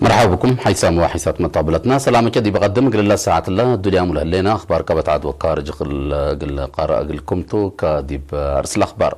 መርሓባ ብኩም ሓይሳም ወሓይሳት መጣብለትና ሰላምከ ዲብ ቀድም እግል ለሰዓት ለ ዱልያ ሙለ ህሌና ኣኽባር ቀበት ዓድ ወካር ጅኽል እግል ቃረእ እግልኩምቱ ከዲብ ኣርስ ለኣኽባር።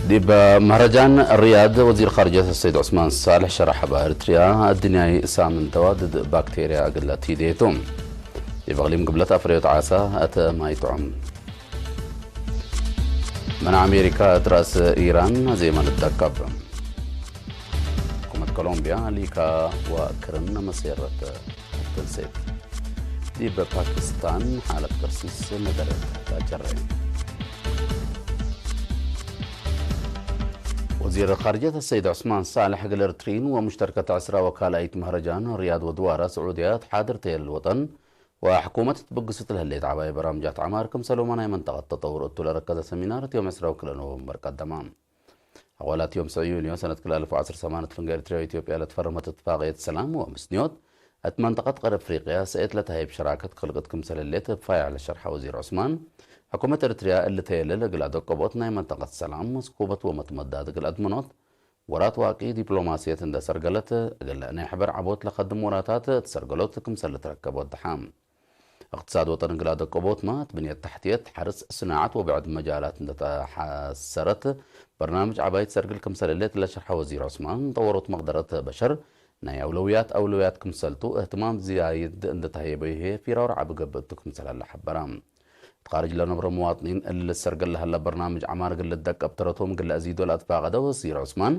ዲብ መህረጃን ሪያድ ወዚር ኻርጀት ሰይድ ዑስማን ሳልሕ ሸራሕባ ኤርትርያ ኣድንያይ ሳምን ተዋድድ ባክቴርያ እግለት ሂደቱ። ዲብ እቕሊም ግብለት ኣፍረዮት ዓሳ እተ ማይ ጥዑም። መን ኣሜሪካ እት ራእስ ኢራን ዜማ ልዳካብ። حكومة كولومبيا ليكا وكرن مسيرة التنسيق. ዲብ ፓኪስታን ሓለት ከርሲስ መደረት ታጨረ። ወዚር ኻርጀት ሰይድ ዑስማን ሳልሕ እግል ኤርትሪን ወሙሽተርከት ዕስራ ወካላይት መህረጃን ሪያድ ወድዋራ ስዑድያ ተሓድር ተየል ወጠን ወሕኩመት ትብግስት ለህሌት ዓባይ በራምጃት ዓማር ክምሰል ወመናይ መንጠቐት ተጠውር እቱ ለረከዘ ሰሚናር እት ዮም ዕስራ ወክልተ ኖቨምበር ቀደማ። ኣዋላት ዮም ሰ ዩልዮ ሰነት ክልተ ኣልፍ ዓሰርተ ሰማንያ ፍንገ ኤርትርያ ወኢትዮጵያ ለትፈረመት እትፋቅየት ሰላም ወምስንዮት እት መንጠቀት ቀር ኣፍሪቅያ ሰኤት ለተሃይብ ሸራከት ክልቅት ክምሰል ህሌት እብ ፋያዕ ለሸርሐ ወዚር ዑስማን፣ ሕኩመት ኤርትርያ እሊ ተየልል እግል ኣደቀቦት ናይ መንጠቀት ሰላም መስኩበት ወመትመዳድ እግል ኣድምኖት ወራት ዋቂ ዲፕሎማስየት እንደ ሰርገለት እግል ናይ ሕበር ዓቦት ለኸድም ወራታት እት ሰርገሎት ክምሰል ልትረከብ ወድሓ። እቅትሳድ ወጠን እግል ኣደቀቦት ማት ብንየት ታሕትየት፣ ሓርስ፣ ስናዓት ወብዕድ መጃላት እንደተሓሰረት በርናምጅ ዓባይት ሰርግል ክምሰል ህሌት ለሸርሐ ወዚር ዑስማን፣ ጠወሮት መቅደረት በሸር ናይ ኣውለውያት ኣውለውያት ክምሰልቱ እህትማም ዝያይድ እንደተሃየበ ይሄ ፊራውር ዓቢ ገብእቱ ክምሰል ኣለ ሓበራ። እት ኻርጅ ለነብሮ መዋጥኒን እሊ ሰርገል ለሀለ በርናምጅ ዓማር እግል ልደቀብ ተረቶም እግል ለአዚዶ ለአትፋቀደ ወዚር ዑስማን፣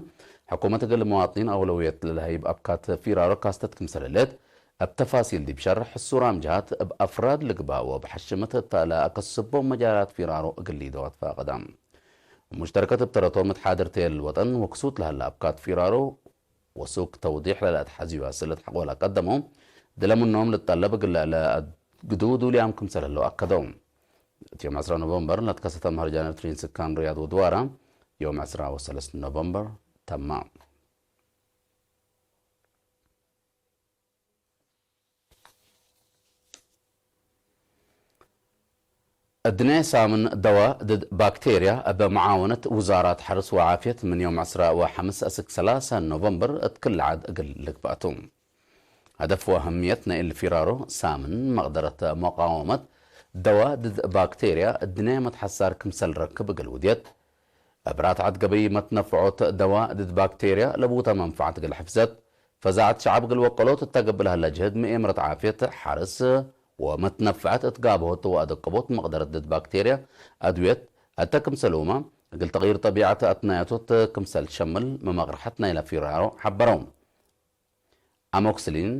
ሕኩመት እግል መዋጥኒን ኣውለውየት ለለሀይብ ኣብካት ፊራሮ ካስተት ክምሰል ህሌት፣ እብ ተፋሲል ዲብ ሸርሕ፣ ሕሱራም ጀሃት እብ ኣፍራድ ልግባእ ወእብ ሐሽመት እተ ለአከስቦም መጃላት ፊራሮ እግል ሊደው ኣትፋቀዳ። ሙሽተርከት እብ ተረቶም እት ሓድር ተየል ወጠን ወክሱት ለሀለ ኣብካት ፊራሮ ወሱክ ተውዲሕ ለለአትሐዝዩ ኣስእለት ሐቆላ ቀደሞ፣ ድለ ምኖም ልጠለብ እግል ለአግዱ ዱልያም ክምሰል ህለው ኣከደው። እት ዮም ዕስራ ኖቨምበር ለትከሰተ መህርጃን ኤርትሪን ስካን ሪያድ ወድዋራ ዮም ዕስራ ወሰለስት ኖቨምበር ተማ። እድነ ሳምን ደዋ ድድ ባክቴርያ እበ መዓወነት ውዛራት ሐርስ ወዓፍየት ምን ዮም ዕስራ ወሐምስ እስክ ሰላሳ ኖቨምበር እት ክል ዓድ እግል ልግባቱ። ሀደፍ ወአህምየት ናይ እሊ ፊራሮ ሳምን መቅደረት መቃወመት ደዋ ድድ ባክቴርያ እድነ መትሐሳር ክምሰል ረክብ እግል ውድየት እብ ራትዓት ገበይ መትነፍዖት ደዋ ድድ ባክቴርያ ለቡተ መንፈዓት እግል ሕፍዘት፣ ፈዛዐት ሸዐብ እግል ወቀሎት እተ ገብእ ለሀለ ጅህድ ምኤምረት ዓፍየት፣ ሐርስ ወመትነፍዐት እት ጋብሆት ወአደቀቦት መቅደረት ድድ ባክቴርያ አድውየት፣ እተ ክምሰልሁመ እግል ተቅይር ጠቢዐት አትናያቶት ክምሰል ሸምል መመቅርሐት ናይለ ፊራሮ ሐበረው። ኣሞክስሊን፣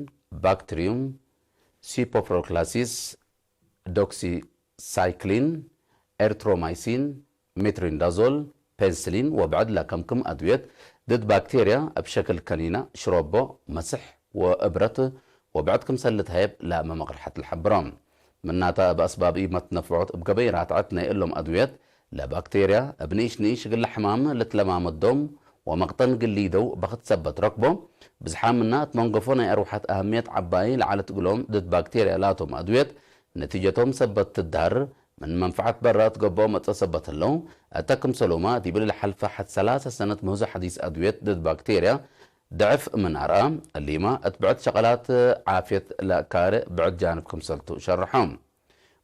ባክትሪዩም፣ ሲፖፕሮክላሲስ፣ ዶክሲሳይክሊን፣ ኤርትሮማይሲን፣ ሜትሪንዳዞል፣ ፔንስሊን ወብዕድ ለከምክም ኣድውየት ድድ ባክቴርያ እብ ሸክል ከኒና፣ ሽሮቦ፣ መስሕ ወእብረት ወብዕድ ክምሰል ልትሀየብ ለመመቅርሐት ለሐብሮም። ምናተ እብ አስባብ ኢመትነፍዖት እብ ገበይ ራትዐት ናይ እሎም አድውየት ለባክቴርያ እብ ንኢሽ ንኢሽ እግል ለሕማም ልትለማመዶም ወመቅጠን እግል ሊደው በክት ሰበት ረክቦ። ብዝሓም ምና እት መንገፎ ናይ አርወሐት አህምየት ዐባይ ለዐለት እግሎም ድድ ባክቴርያ ላቶም አድውየት ነቲጀቶም ሰበት ትደሀር ምን መንፈዐት በራ እት ገብኦ መጸ ሰበት ህለው። እተ ክምሰሎማ ዲብሊ ለሐልፈ ሐት ሰላሳ ሰነት ምህዞ ሐዲስ አድውየት ድድ ባክቴርያ ድዕፍ ምን አርአ፣ እሊማ እት ብዕድ ሸቀላት ዓፍየት ለካሬ ብዕድ ጃንብ ክምሰልቱ ሸርሖም።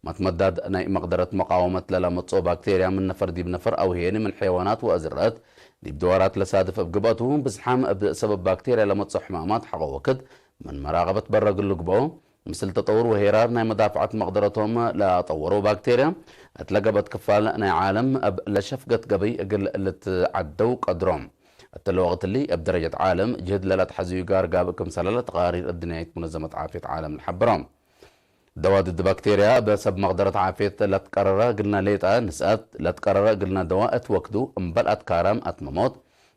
መትመዳድ ናይ መቅደረት መቃወመት ለላመጽኦ ባክቴርያ ምን ነፈር ዲብ ነፈር አው ሄኒ ምን ሐይዋናት ወአዝረአት ዲብ ድዋራት ለሳድፍ እብ ግብአቱ፣ ብዝሓም እብ ሰበብ ባክቴርያ ለመጽኦ ሕማማት ሐቆ ወክድ ምን መራቀበት በረ እግል ልግብኦ፣ ምስል ተጠውር ወሄራር ናይ መዳፍዐት መቅደረቶም ለአጠወሮ ባክቴርያ፣ እት ለገብአት ክፋል ናይ ዓለም እብ ለሸፍገት ገበይ እግል ልትዓደው ቀድሮም። እትለ ወቅት እሊ እብ ደረጀት ዓለም ጅህድ ለለአትሐዝዩ ጋር ጋብእ ክምሰለ ለተቃሪር እድንያይት ሙነዘመት ዓፍየት ዓለም ለሐብሮም። ደዋ ድድ ባክቴርያ እበ ሰብ መቅደረት ዓፍየት ለትቀረረ እግልነ ሌጠ ንስአት ለትቀረረ እግልነ ደዋ እት ወክዱ እምበል አትካራም አትመሞት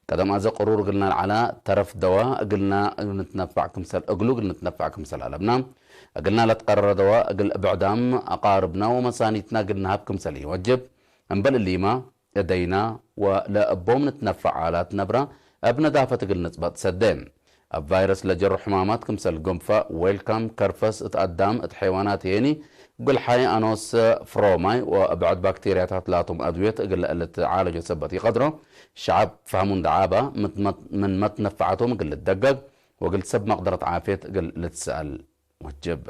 ቀደም ኣዘ ቅሩር እግልና ልዓላ ተረፍ ደዋ እግልና ንትነፋዕ ክምሰል እግሉ እግል ንትነፋዕ ክምሰል ኣለብና። እግልና ለትቀረረ ደዋ እግል ብዕዳም ኣቃርብና ወመሳኒትና እግል ንሃብ ክምሰል ይወጅብ። እምበል እሊማ እደይና ወለእቦም ንትነፋዕ ኣላት ነብራ እብ ነዳፈት እግል ንጽበጥ ሰደ። እብ ቫይረስ ለጀሩ ሕማማት ክምሰል ጎንፋ፣ ዌልካም፣ ከርፈስ እት ኣዳም እት ሐይዋናት የኒ፣ ጉልሓይ፣ ኣኖስ፣ ፍሮማይ ወብዕድ ባክቴርያታት ላቶም ኣድውየት እግል ልትዓለጆ ሰበት ይቐድሮ። ሸዓብ ፋህሙን ደዓባ ምት-፣ ምት-፣ ምን መትነፋዓቶም እግል ልትደገግ ወእግል ሰብ መቕደረት ዓፍየት እግል ልትሰኣል ወጅብ።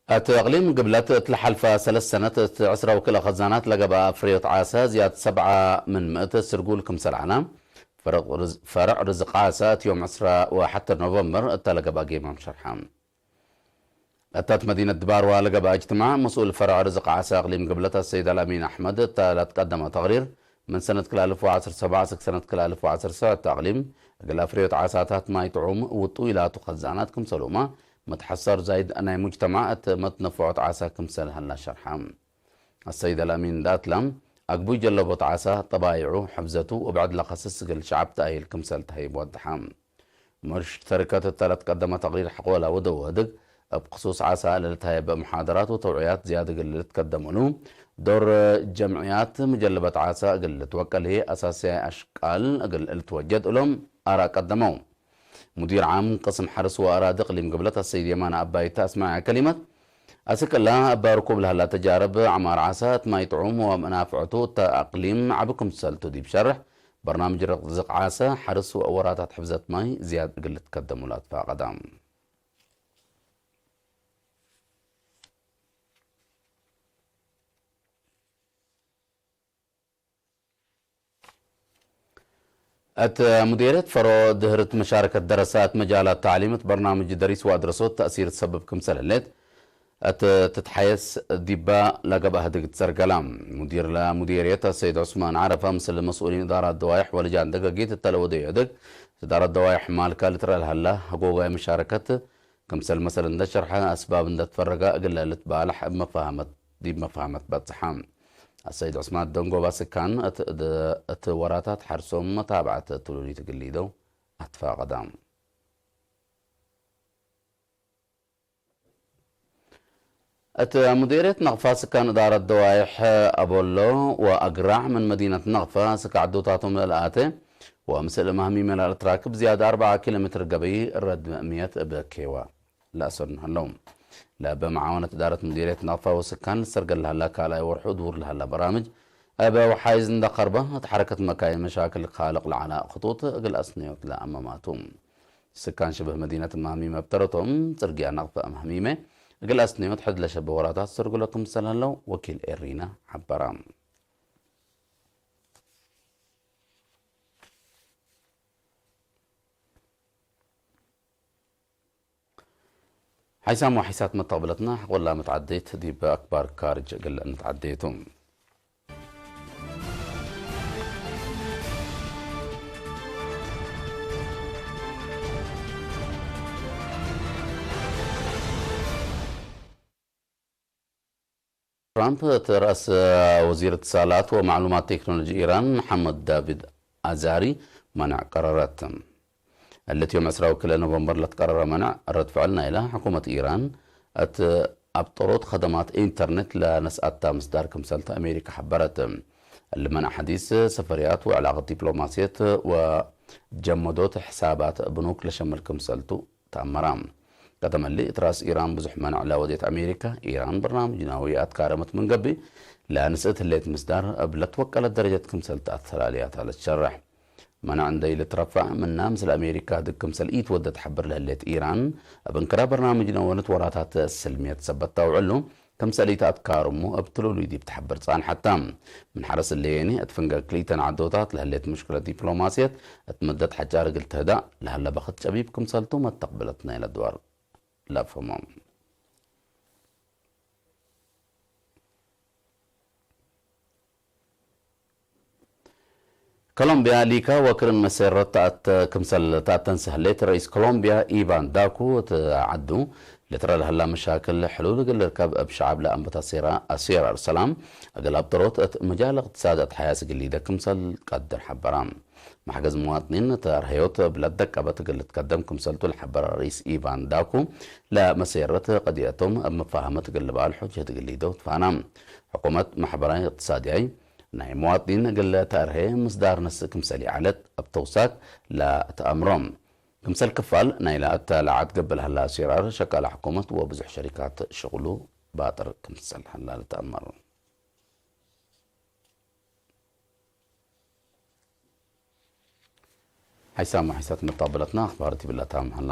እቲ እቕሊም ግብለት እቲ ለሓልፈ ሰለስተ ሰነት እቲ ዕስራ ወክልኤ ኸዛናት ለገብኣ ፍርዮት ዓሰ ዝያድ ሰብዓ ምን ምእት ስርጉል ክምሰል ዓላ ፈረቕ ርዝ-፣ ፈረዕ ርዝቕ ዓሰ እቲ ዮም ዕስራ ወሓተ ኖቨምበር እተ ለገብኣ ጌማም ሸርሓ። እታ እት መዲነት ድባርዋ ለገብኣ እጅትማዕ መስኡል ፈረዕ ርዝቕ ዓሰ እቕሊም ግብለት ኣሰይድ ኣልኣሚን ኣሕመድ እተ ለትቀደመ ተቕሪር ምን ሰነት ክልተ ኣልፍ ወዓሰርተ ሰብዓ እስክ ሰነት ክልተ ኣልፍ ወዓሰርተ ሰብዓ እታ እቕሊም እግል ኣፍርዮት ዓሳታት ማይ ጥዑም ውጡ ኢላቱ ኸዛናት ክምሰሉማ መትሐሰር ዛይድ ናይ ሙጅተማዕ እት መትነፍዖት ዓሳ ክምሰል ሀላ ሸርሓ። ኣሰይድ ኣልኣሚን ዳትላ ኣግቡይ ጀለቦት ዓሳ ጠባይዑ ሕፍዘቱ ወብዕድ ለኸስስ እግል ሸዓብ ተኣሂል ክምሰል ተሂብ ወድሓ። ሙሽተርከት እተ ለትቀደመ ተቕሪር ሐቆላ ወደወድግ እብ ክሱስ ዓሳ ለልትሃየበ መሓደራት ወተውዕያት ዝያድ እግል ልትከደምሉ ዶር ጀምዕያት ምጀልበት ዓሳ እግል ልትወቀል ህዬ ኣሳስያይ ኣሽቃል እግል ልትወጀድ እሎም ኣራ ቀደመው። ሙዲር ዓም ቅስም ሐርስ ወኣራዲ እቅሊም ግብለት ኣሰይድ የማነ ኣባይተ ኣስማዐ ከሊመት ኣስክ እላ እባ ርኩብ ለሀላ ተጃርብ ዐማር ዓሳ እት ማይ ጥዑም ወመናፍዕቱ እተ ኣቅሊም ዐቢ ክምሰልቱ ዲብ ሸርሕ በርናምጅ ርዝቅ ዓሰ ሐርስ ወራታት ሕፍዘት ማይ ዝያድ እግል ልትከደሙሉ ኣትፋቀዳ። እት ሙዴርየት ፈሮ ድህርት መሻረከት ደረሳት መጃላት ተዕሊም እት በርናምጅ ደሪስ ወኣድረሶት ተእሲር ትሰብብ ክምሰል ህሌት እት ትትሓየስ ዲባ ለገብኣ ህድግ ትዘርገላ። ሙዲር ለሙዴርየት ሰይድ ዑስማን ዓረፋ ምስል መስኡሊን እዳራት ደዋይሕ ወልጃን ደገጊት እተለወደዮ ህድግ እዳራት ደዋይሕ ማልካ ልትረአ ለሀላ ህጎጋይ መሻረከት ክምሰል መሰል እንደ ሸርሐ ኣስባብ እንደ ትፈረጋ እግለ ልትባልሕ እብ መፋሃመት ዲብ መፋሃመት በጽሐ። ኣሰይድ ዑስማን ደንጎባ ስካን እት፣ እት ወራታት ሐርሶም መታብዐት እትሉሊት ግሊደው ኣትፋቀዳ። እት ሙዴርየት ነቅፋ ስካን እዳረት ደዋይሕ ኣቦሎ ወኣግራዕ ምን መዲነት ነቅፋ ስካ ዕዶታቶም ለልኣተ ወምስል ማህሚመ ለልትራክብ ዝያድ ኣርበዓ ኪሎ ሜትር ገበይ ረድ መእምየት እብ ኬዋ ለእሰርን ሀለው። ለበ መዓወነት እዳረት ሙዲርየት ነቅፋ ወስካን ልሰርገል ለሀላ ካልኣይ ወርሑ ድውር ለሀላ በራምጅ፣ እበ ወሓይዝ እንደ ቀርበ እት ሐረከት መካይን መሻክል ካልቅ ለዓላ ክጡጥ እግል ኣስነዮት ለኣመማቱ። ስካን ሽብህ መዲነት ማህሚመ ብተረቶም ጽርግያ ነቅፈ ማህሚመ እግል ኣስነዮት ሕድ ለሸበ ወራታት ሰርጉሎ ክምሰል ሀለው ወኪል ኤሪና ሐበራ። ሓይሳም ወሓይሳት መተቕብለትና ሕቆላ መትዓደይት ዲብ ኣክባር ካርጅ እግል ንትዓደየቱ። ትራምፕ እቲ ርእስ ወዚር እትሳላት ወማዕሉማት ቴክኖሎጂ ኢራን መሓመድ ዳቪድ ኣዛሪ መናዕ ቀረረት። እለት ዮም ዕስራ ወክልኤ ኖቨምበር ለትቀረረ መናዕ ረድ ፍዕል ናይላ ሕኩመት ኢራን እት ኣብ ጥሮት ኸደማት ኢንተርኔት ለነስኣታ ምስዳር ክምሰልቲ ኣሜሪካ ሐበረት። እሊ መናዕ ሐዲስ ሰፈርያት ወዕላቕት ዲፕሎማስየት ወጀመዶት ሕሳባት ብኑክ ለሸምል ክምሰልቱ ተኣመራ። ቀደመሊ እት ራስ ኢራን ብዙሕ መናዕ ለወዴት ኣሜሪካ፣ ኢራን በርናምጅ ናዊ ኣትካረመት ምን ገብእ፣ ለንስእት ህሌት ምስዳር እብ ለትወቀለት ደረጀት ክምሰል ተኣተላልያታ ለትሸርሕ። መናዕ እንደይ ልትረፋዕ ምና ምስል ኣሜሪካ ድግ ክምሰል ኢትወደ ትሐብር ለህሌት ኢራን፣ እብ እንክራ በርናምጅ ነወነት ወራታት ስልምየት ሰበት ታውዕሉ፣ ክምሰል ኢተኣትካርሙ እብ ትሉሉይ ዲብ ትሐብር ጻንሐታ። ምን ሐረስ እለየኒ እት ፍንገር ክልኢተን ዐዶታት ለህሌት ምሽክለት ዲፕሎማስየት እት መደት ሐጫር እግል ትህዳእ ለሀለ በክት ጨቢብ ክምሰልቱ መተቅብለት ናይለ ድዋር ለአፍህሞም። ኮሎምቢያ ሊካ ወክርን መሰረት ክምሰል ተኣተን ሰህሌት ረኢስ ኮሎምቢያ ኢቫን ዳኩ እቲ ዓዱ ለተረዳህላ መሻክል ሕሉል እግል ርከብ እብ ሸዓብ ለኣንበታ ሴራ ኣሴራር ሰላም እግል ኣብጠሮት እት መጃል እቅትሳድ ኣትሓያስ እግል ሊደ ክምሰል ቀድር ሓበራ። ማሕገዝ መዋጥኒን ተርሀዮት ብለደቀበት እግል ትከደም ክምሰልቱ ለሓበራ ረኢስ ኢቫን ዳኩ ለመሰረት ቀዲያቶም እብ መፋሃመት እግል በኣል ሑጀት እግል ሊደው ትፋና። ሕኩመት ማሕበራዊ እቅትሳድያይ ናይ መዋጥኒን እግል ተርሀ ምስዳር ነስእ ክምሰል ይዓለት እብ ተውሳክ ለተኣምሮም። ክምሰል ክፋል ናይ ለኣተ ለዓት ገብል ሀላ ሴራር ሸቃላ ሕኩመት ወብዙሕ ሸሪካት ሽቕሉ ባጥር ክምሰል ሀላ ለተኣመር። ሓይሳማ ሓይሳት መጣበለትና ኣኽባር ትብለታ ምሃላ።